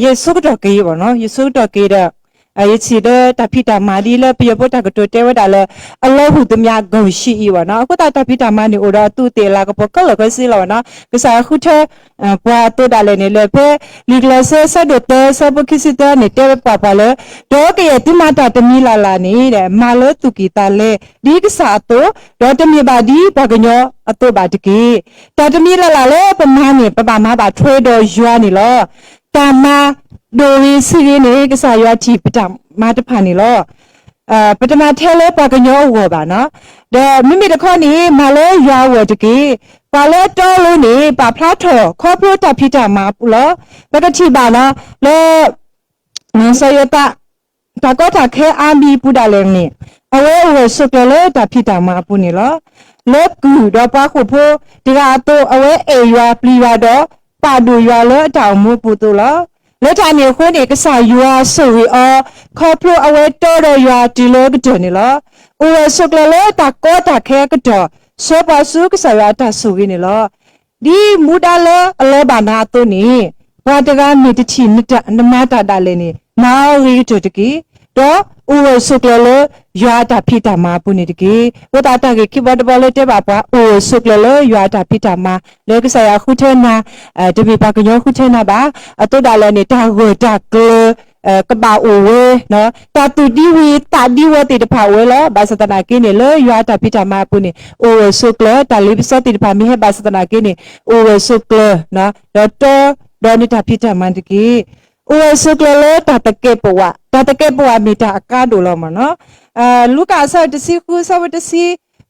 ယဆိကတီၢ်က့ၤဘၣ်နီၤ ယဆိကတီၢ်က့ၤဒီး ယထံၣ်လၢတၢ်ဖံးတၢ်မၤဒ်လၢပယီၤဖိတၢ်ကတိၤတဲဝဲဒၣ်လၢ အလီၢ်ဟူသမျှ ဂုဏ်ရှိ အံၤဘၣ်နီၤ အဃိသတးတၢ်ဖံးတၢ်မၤန့ၣ်အိၣ်ဒီးအသူးအသ့ၣ်အလၤကပီၤခဲလၢာ်ခဲဆ့လီၤဘၣ်နီၤ ကစၢ်ယွၤဃုထၢ ပှၤအသိးဒၣ်လဲာ်န့ၣ် လၢဖဲလံာ်ကလီးစဲ ဆၢဒိၣ်သၢ ဆၢဖိခံဆံသၢန့ၣ် တဲပှၤပှၤလၢ ဒီးကယဲၢ်သုမၤတၢ်တမံၤလၢ်လၢ်န့ၣ် မၤလၢသူၣ်ကံၢ်သးလဲ ဒ်ကစၢ်အသိး, ဒီးတမ့ၢ်ဘၣ်ဒ်ပှၤကညီအသိးဘၣ်တက့ၢ်. တၢ်တမံၤလၢ်လၢ်လၢပမၤန့ၣ် ပဘၣ်မၤဘၣ်ထွဲဒီးယွၤန့ၣ်လီၤ. တၢ်မၤဒိၣ်ဂ့ၤဆံးဂ့ၤန့ၣ် ကစၢ်ယွၤထံၣ်ပတၢ်မၤတဖၣ်န့ၣ်လီၤ. ပတမၤထဲလၢပှၤကညီအဂီၢ်ဘၣ်နီၤ, ဒီးမ့မ့ၢ်တခီန့ၣ် မၤလၢယွၤအဂီၢ်တက့ၢ်. ပှၤလၢတီလိၤန့ၣ် ပာ်ဖျါထီၣ်ခီဖျိတၢ်ဖံးတၢ်မၤအပူၤလီၤ. ပကထံၣ်ဘၣ်နီၤ လၢ စီၤယိၤသး တၢ်ကီတၢ်ခဲအါမံၤအပူၤဒၣ်လဲာ်န့ၣ် အဝဲအိၣ်ဂၢၢ်ဆိးကျၢၤလၢတၢ်ဖံးတၢ်မၤအပူၤန့ၣ်လီၤ. လၢကုၢ်ဒီးပှၤဃိာ်ဖိတဂၤအသိး အဝဲအဲၣ်ယွၤပျံၤယွၤဒီး ပာ်ဒိၣ်ယွၤလၢအတၢ်အိၣ်မူအပူၤအသိးလီၤ. လၢတၢ်န့ၣ်အဃိန့ၣ် ကစၢ်ယွၤဆိၣ်ဂ့ၤအီၤ ခီဖျိအဝဲတီဒီးယွၤတုၤလၢကတၢၢ်န့ၣ်လီၤ. အိၣ်ဂၢၢ်ဆိးကျၢၤလၢတၢ်ကီတၢ်ခဲအကတီၢ် ဆှၢပှၤဆူကစၢ်ယွၤအတၢ်ဆိၣ်ဂ့ၤန့ၣ်လီၤ. ဒ်မူဒါလၢအလီၤဘၣ်နၤအသိးန့ၣ် ပှၤတဂၤမ့ၢ်တထံၣ်နမၤတၢ်ဒၣ်လဲာ်န့ၣ် မၤအီၤဂ့ၤကတၢၢ်တက့ၢ်. ဒီးအိၣ်ဂၢၢ်ဆိးကျၢၤလၢယွၤအတၢ်ဖံးတၢ်မၤအပူၤန့ၣ်တက့ၢ်. အဃိသတးတၢ်ဂ့ၢ်ခံဘီတဘီလၢတဲဘၣ်ပှၤ အိၣ်ဂၢၢ်ဆိးကျၢၤလၢယွၤအတၢ်ဖံးတၢ်မၤ လၢကစၢ်ယွၤဃုထၢနၤ တမ့ၢ်ပှၤကညီဃုထၢနၤဘၣ်. အသိးဒၣ်လဲာ်န့ၣ် တၢ်ဂၢၢ်တၢ်ကျၢၤ ကဘၣ်အိၣ်ဝဲ တၢ်သူၣ်ဒံဝံၤသးဒံဝီၤသ့ၣ်တဖၣ်အိၣ်ဝဲလီၤ. ဘၣ်ဆၣ်သနာ်က့န့ၣ် လၢယွၤအတၢ်ဖံးတၢ်မၤအပူၤန့ၣ် အိၣ်ဂၢၢ်ဆိးကျၢၤ တၢ်လ့ပစီသ့ၣ်တဖၣ်မ့ၢ်ဟဲဘၣ်ဆၣ်သနာ်က့န့ၣ် အိၣ်ဂၢၢ်ဆိးကျၢၤ ဒီးတီ ဒီးနတၢ်ဖံးတၢ်မၤတက့ၢ်. အိၣ်ဂၢၢ်ဆိးကျၢၤလၢတၢ်သကဲးပဝး, တၢ်သကဲးပဝးမ့ၢ်တၢ်အကါဒိၣ်လီၤမ့ၢ်နီၤ. လူၤကၣ်အဆၢတဆံဃု အဆၢဖိတဆံ,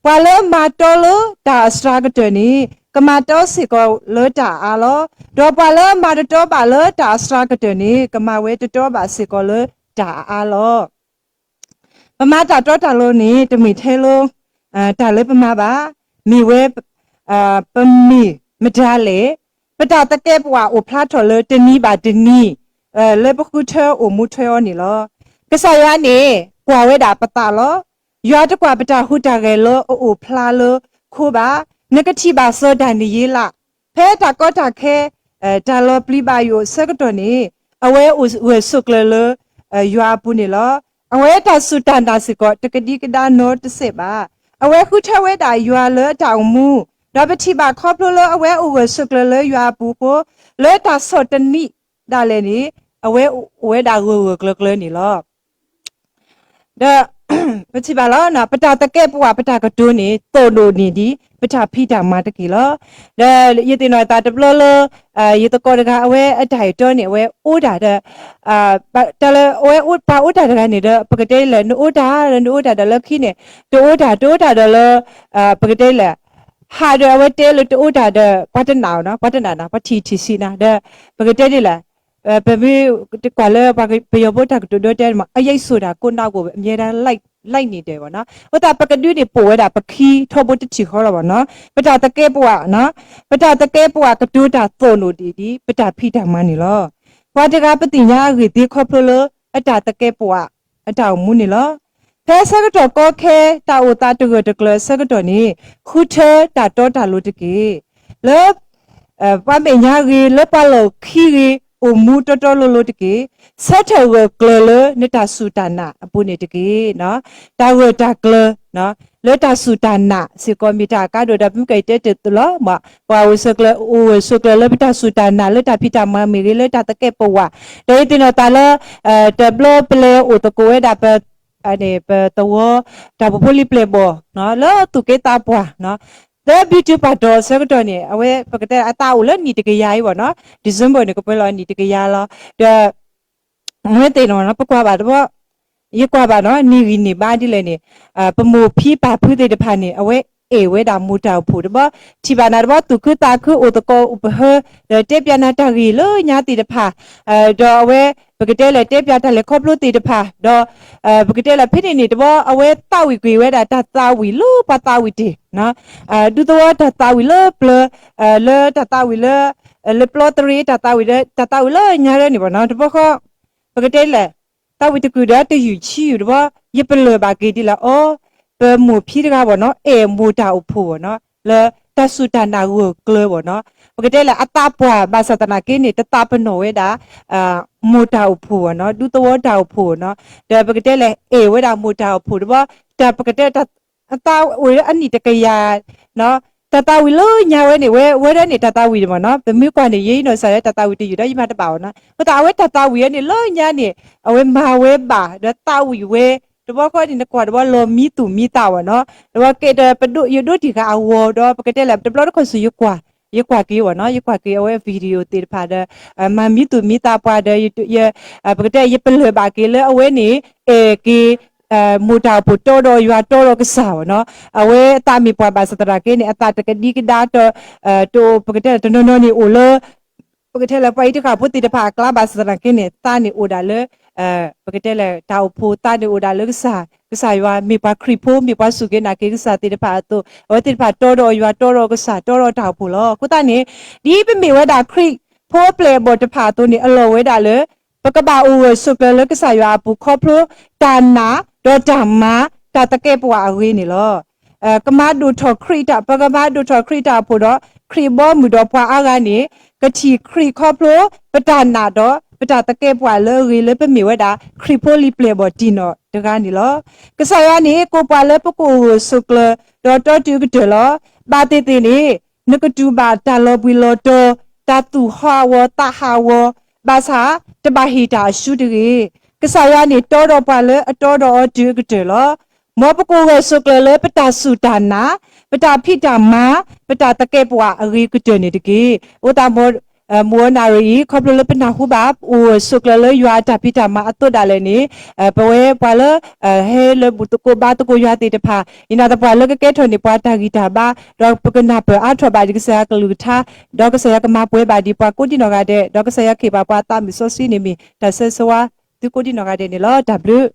ပှၤလၢအမၤတီလၢတၢ်အစှၤကတၢၢ်န့ၣ် ကမၤတီစ့ၢ်ကီးလၢတၢ်အါအါလီၤ. ဒီးပှၤလၢအမၤတတီဘၣ်လၢတၢ်အစှၤကတၢၢ်န့ၣ် ကမၤဝဲတတီဘၣ်စ့ၢ်ကီးလၢတၢ်အါအါလီၤ. ပမၤတၢ်တီတၢ်လိၤန့ၣ် တမ့ၢ်ထဲလၢ တၢ်လၢပမၤဘၣ်, မ့ၢ်ဝဲ ပမ့ၢ်မတၤလဲၣ်, ပတၢ်သကဲးပဝးအိၣ်ဖျါထီၣ်လၢတနံၤဘၣ်တနံၤ လၢပဃုထၢအိၣ်မူထွဲအီၤန့ၣ်လီၤ. ကစၢ်ယွၤန့ၣ် ကွၢ်ဝဲဒၣ်ပသးလီၤ. ယွၤတကွၢ်ပတၢ်ဟူးတၢ်ဂဲၤလၢအအိၣ်ဖျါလၢခိဘၣ်. နကထံၣ်ဘၣ်စီၤဒၤနံးယ့လး ဖဲတၢ်ကီတၢ်ခဲ တၢ်လီၤပျံၤဘၣ်ယိၣ်အဆၢကတီၢ်န့ၣ် အဝဲအိၣ်ဂၢၢ်ဆိးကျၢၤလၢ ယွၤအပူၤန့ၣ်လီၤ. အဝဲတၢ်စူၢ်တၢ်နာ်စ့ၢ်ကီး တကဒံကဒါနီတစဲးဘၣ်. အဝဲဃုထၢဝဲဒၣ်ယွၤလၢအတၢ်အိၣ်မူ, ဒီးပထံၣ်ဘၣ်ခီဖျိလၢအဝဲအိၣ်ဂၢၢ်ဆိးကျၢၤလၢယွၤအပူၤအဃိ, လၢတၢ်ဆီၣ်တနံၤဒၣ်လဲာ်န့ၣ် အဝဲအိၣ်ဝဲဒၣ်ဂၢၢ်ဂၢၢ်ကျၢၤကျၢၤန့ၣ်လီၤ. ဒီး ပထံၣ်ဘၣ်လီၤ, ပတၢ်သကဲးပဝးပတၢ်ကတိၤန့ၣ် သိၣ်ဒိၣ်န့ၢ်ဒံး ပတၢ်ဖံးတၢ်မၤတက့ၢ်လီၤ. ဒီးယသ့ၣ်နီၣ်သးတဘျီလၢ ယသကိးတဂၤ အဝဲအတၢ်အဲၣ်တီန့ၣ် အဝဲအိၣ်တၢ်ဒီး တၢ်လၢအဝဲ ပှၤအိၣ်တၢ်တဂၤန့ၣ်ဒီး ပကတဲလဲၣ် နအိၣ်တၢ်ဒီး နအိၣ်တၢ်ဒီးလၢခံန့ၣ် တအိၣ်တၢ် တအိၣ်တၢ်ဒီးလၢ ပကတဲလဲၣ် ဟးဒီးအဝဲတဲလၢတအိၣ်တၢ်ဒီး ပှၤတနာ်အီၤနီၤ, ပှၤတနာ်နီၤ, ပှၤထံၣ်ထံၣ်ဆံးနၤ ဒီး ပကတဲဒ်လဲၣ် ပမ့ၢ်ကွၢ်လၢပှၤပယီၤဖိတၢ်ကတိၤဒိတဲမး အရိပ်ဆိုတာ ကိုယ့်နောက်ကို အမြဲတမ်းလိုက်နေတယ်ပေါ့နော်. အဃိသတး ပကဒုးန့ၣ် ပိာ်ဝဲဒၣ်ပခံထီဘိတထံၣ်ဃီလီၤပေါ့နော်. ပတၢ်သကဲးပဝးနီၤ, ပတၢ်သကဲးပဝးကတိၤတၢ်သိၣ်လိဒံးဒံး ပတၢ်ဖံးတၢ်မၤန့ၣ်လီၤ. ပှၤတဂၤပသ့ၣ်ညါအဂ့ၢ်သ့ခီဖျိလၢ အတၢ်သကဲးပဝး အတၢ်အိၣ်မူန့ၣ်လီၤ. ဖဲဆၢကတီၢ်ကီခဲ တၢ်အိၣ်သးတဂၢၢ်တကျၢၤအဆၢကတီၢ်န့ၣ် ဃုထၢတၢ်တီတၢ်လိၤတက့ၢ်. လၢ ပှၤမဲာ်ညါဂ့ၤ လၢပှၤလီၢ်ခံဂ့ၤ အိၣ်မူတီတီလိၤလိၤတက့ၢ်. ဆၢထၢၣ်ဂၢၢ်ကျၢၤလၢနတၢ်စူၢ်တၢ်နာ်အပူၤန့ၣ်တက့ၢ်. တၢ်ဂၢၢ်တၢ်ကျၢၤ လၢတၢ်စူၢ်တၢ်နာ်စ့ၢ်ကီး မ့ၢ်တၢ်အကါဒိၣ်ဒီး ပမ့ၢ်ကတဲတ့ၢ်လီၤ ပှၤအိၣ်ဂၢၢ်ဆိးကျၢၤ အိၣ်ဂၢၢ်ဆိးကျၢၤလၢပတၢ်စူၢ်တၢ်နာ် လၢတၢ်ဖံးတၢ်မၤမ့ၢ်ဂ့ၤ လၢတၢ်သကဲးပဝး, ဒီးယသ့ၣ်နီၣ်သးလၢ တဘျီပလဲၤအိၣ်သကိးဝဲဒၣ် ပသဝီ တၢ်အိၣ်ဖှိၣ်ဖိလံၤပျဲၢ်ဘီၣ် လၢသူၣ်က့သးပှၢ် လၢဘုတုၤပှၢ်တီၤအဆၢကတီၢ်န့ၣ် အဝဲပကတဲအသးအိၣ်လၢနံၣ်တကယၤအံၤဘၣ်နီၤ, December န့ၣ် ကပှဲၤလီၤနံၣ်တကယၤလီၤ. ဒီး အဝဲသ့ၣ်နီၤ ပကွၢ်ဘၣ်တဘျီ ယကွၢ်ဘၣ်နီၤ နံၣ်ဂံၢ်နံၣ်ဘါဒ်လဲၣ်န့ၣ် ပမိၢ်ဖံပၢ်ဖုသ့ၣ်တဖၣ်န့ၣ် အဝဲအဲၣ်ဝဲဒၣ်မိၢ်တၢ်အိၣ်ဖှိၣ်တဘျီ, ထံၣ်ဘၣ်နၤတဘျီ သူၣ်ခုသးခုအိၣ်သကိးအိၣ်ပဟၢ ဒီးတဲပျးနၤတၢ်ဂ့ၢ်လၢညါသ့ၣ်တဖၣ်, ဒီးအဝဲ ပကတဲလဲၣ် တဲပျးတၢ်လဲၤခီဖျိသ့ၣ်တဖၣ် ဒီး ပကတဲလဲၣ် ဖဲန့ၣ်န့ၣ်တဘျီ အဝဲသးဝံၣ်ကွံာ်ဝဲဒၣ်တၢ်သးဝံၣ်လၢပှၤသးဝံၣ်တ့ၢ် ဒူသဝီတၢ်သးဝံၣ်လၢပျၢၤ လၢတၢ်သးဝံၣ်လၢ လၢပျီတရံး တၢ်သးဝံၣ်ဒီး တၢ်သးဝံၣ်လၢညါရဲန့ၣ်ဘၣ်နီၤ တဘျီဃီ ပကတဲလဲၣ် သးဝံၣ်တကုာ်ဒီးတယုၢ်ဆံယုၢ်တဘျီ ယပလၢၢ်ဘၣ်က့ၤဒ်လဲၣ်အီၤ ပမိၢ်ဖံတဂၤဘၣ်နီၤ အဲၣ်မိၢ်တၢ်အိၣ်ဖှိၣ်ဘၣ်နီၤ လၢတၢ်စူၢ်တၢ်နာ်ဂၢၢ်ကျၢၤဘၣ်နီၤ ပကတဲလဲၣ် အသးပှၢ်ဘၣ်ဆၣ်သနာ်က့န့ၣ် တသးပနီၣ်ဝဲဒၣ် မိၢ်တၢ်အိၣ်ဖှိၣ်ဘၣ်နီၤ ဒူသဝီတၢ်အိၣ်ဖှိၣ်ဘၣ်နီၤ ဒီးပကတဲလဲၣ် အဲၣ်ဝဲဒၣ်မိၢ်တၢ်အိၣ်ဖှိၣ်တဘျီ တၢ်ပကတဲ အသးအိၣ်လၢအနံၣ်တကယၤ တၢ်သးဝံၣ်လၢညါဝဲန့ၣ် ဝဲဝဲဒၣ်န့ၣ် တၢ်သးဝံၣ်န့ၣ်မ့ၢ်နီၤ ပမ့ၢ်ကွၢ်န့ၣ် ယအံၤနီၢ်စၢ်လၢတၢ်သးဝံၣ်တယုၢ်ဒီး ယမၤတဘၣ်ဘၣ်နီၤ အဃိသတး အဝဲတၢ်သးဝံၣ်ဝဲန့ၣ် လၢညါန့ၣ် အဝဲမၤဝဲဘၣ် ဒီးသးဝံၣ်ဝဲ တဘျီဃီန့ၣ် နကွၢ်တဘျီလီၤမံသူၣ်မံသးဘၣ်နီၤ တဘျီကဲဒီး ယဒိးတံၢ်ဃာ်အဂီၤဒီး ပကတဲလဲၣ် တဘျီတခီၣ်ဆူ ယကွၢ်က့ၤဘၣ်နီၤ ယကွၢ်က့ၤအဝဲ video သ့ၣ်တဖၣ်ဒီး မၤမံသူၣ်မံသးပှၤဒီး ပကတဲ ယပလၢၢ်ဘၣ်က့ၤလၢအဝဲန့ၣ် အဲၣ်က့ၤ မိၢ်တၢ်အိၣ်ဖှိၣ်တီဒီးယွၤတီဒီးကစၢ်ဘၣ်နီၤ အဝဲအသးမ့ၢ်ပှၤဘၣ်ဆၣ်သနာ်က့န့ၣ် အသးတကဒံကဒါ တအိၣ် ပကတဲတနီၤနီၤန့ၣ်အိၣ်လၢ ပကတဲလၢပှၤအံၤတဃၣ်ဖိသ့ၣ်တဖၣ်အကျါဘၣ်ဆၣ်သနာ်က့န့ၣ် သးန့ၣ်အိၣ်ဒၣ်လၢ ပကတဲလၢတၢ်အိၣ်ဖှိၣ် သးန့ၣ်အိၣ်ဒၣ်လၢကစၢ် ကစၢ်ယွၤ မ့ၢ်ပှၤခရံာ်ဖိ မ့ၢ်ပှၤစူၢ်က့ၤနာ်က့ၤကစၢ်သ့ၣ်တဖၣ်အသိး အဝဲသ့ၣ်တဖၣ်တီဒီးယွၤတီဒီးကစၢ်တီဒီးတၢ်အိၣ်ဖှိၣ်လီၤ. အဃိသတးန့ၣ် ဒ်ပမ့ၢ်ဝဲဒၣ်ခရံာ်ဖိအပျဲၢ်အဘီၣ်တဖၣ်အသိးန့ၣ် အလီၢ်ဝဲဒၣ်လၢ ပကဘၣ်အိၣ်ဂၢၢ်ဆိးကျၢၤလၢကစၢ်ယွၤအပူၤခီဖျိ တၢ်နာ်ဒီးတၢ်မၤ တၢ်သကဲးပဝးအဂ့ၢ်န့ၣ်လီၤ. ကမၤဒိၣ်ထီၣ်ခရံာ်တၢ် ပကမၤဒိၣ်ထီၣ်ခရံာ်တၢ်အိၣ်ဖှိၣ်ဒီး ခရံာ်ဘီမုၢ်ဒီးပှၤအါဂၤန့ၣ် ကထံၣ်ခရံာ်ခီဖျိ ပတၢ်နာ်ဒီး ပတၢ်သကဲးပဝးလၢအဂ့ၤလၢပမ့ၢ်ဝဲဒၣ် ခရံာ်ဖိလံၤပျဲၢ်ဘီၣ်တံၢ်နီၢ်တဂၤန့ၣ်လီၤ. ကစၢ်ယွၤန့ၣ် ကိးပှၤလၢပကအိၣ်ဂၢၢ်ဆိးကျၢၤ ဒီးတီတုၤအကတၢၢ်လီၤ. ဘၣ်သ့ၣ်သ့ၣ်န့ၣ် နကတူၢ်ဘၣ်တၢ်လီၤဘှံးလီၤတီၤ တၢ်သူၣ်ဟးဂီၤသးဟးဂီၤ ဘၣ်ဆၣ် တဘၣ်ဟ့ၣ်တၢ်အရှုံးတဂ့ၤ. ကစၢ်ယွၤန့ၣ်တီဒီးပှၤလၢအတီဒီးအီၤတုၤအကတၢၢ်လီၤ. မ်ပကအိၣ်ဂၢၢ်ဆိးကျၢၤလၢပတၢ်စူၢ်တၢ်နာ်, ပတၢ်ဖံးတၢ်မၤ, ပတၢ်သကဲးပဝးအဂ့ၤကတၢၢ်န့ၣ်တက့ၢ်. အဃိသတး မ် မုၢ်ဧိၤနၣ်ရံၣ်အံၤ ခီဖျိလၢပနၢ်ဟူဘၣ် အိၣ်ဆိးကျၢၤလၢယွၤအတၢ်ဖံးတၢ်မၤအသိးဒၣ်လဲာ်န့ၣ် ပဝဲပှၤလၢ ဟဲလၢဘူၣ်သကိးဘါသကိးယွၤသ့ၣ်တဖၣ် ယနာ်သပှၢ်လၢကကဲထီၣ်န့ၢ်ပှၤတၢ်ဂံၢ်တၢ်ဘါ ဒီးပကနၢ်ပၢၢ်အါထီၣ်ဘၣ်ဒံးကစၢ်ယွၤကလုၢ်ကထါ ဒီးကစၢ်ယွၤကမၤပှဲၤဘၣ်ဒံးပှၤကိးဒံနီၢ်ဂၤဒဲး ဒီးကစၢ်ယွၤကဟ့ၣ်ဘၣ်ပှၤသးမုၢ်စီဆှံန့ၣ်မ့ၢ် တၢ်ဆၢဂ့ၤဆၢဝါသုကိးဒံနီၢ်ဂၤဒဲးန့ၣ်လီၤ. တၢ်ဘျုး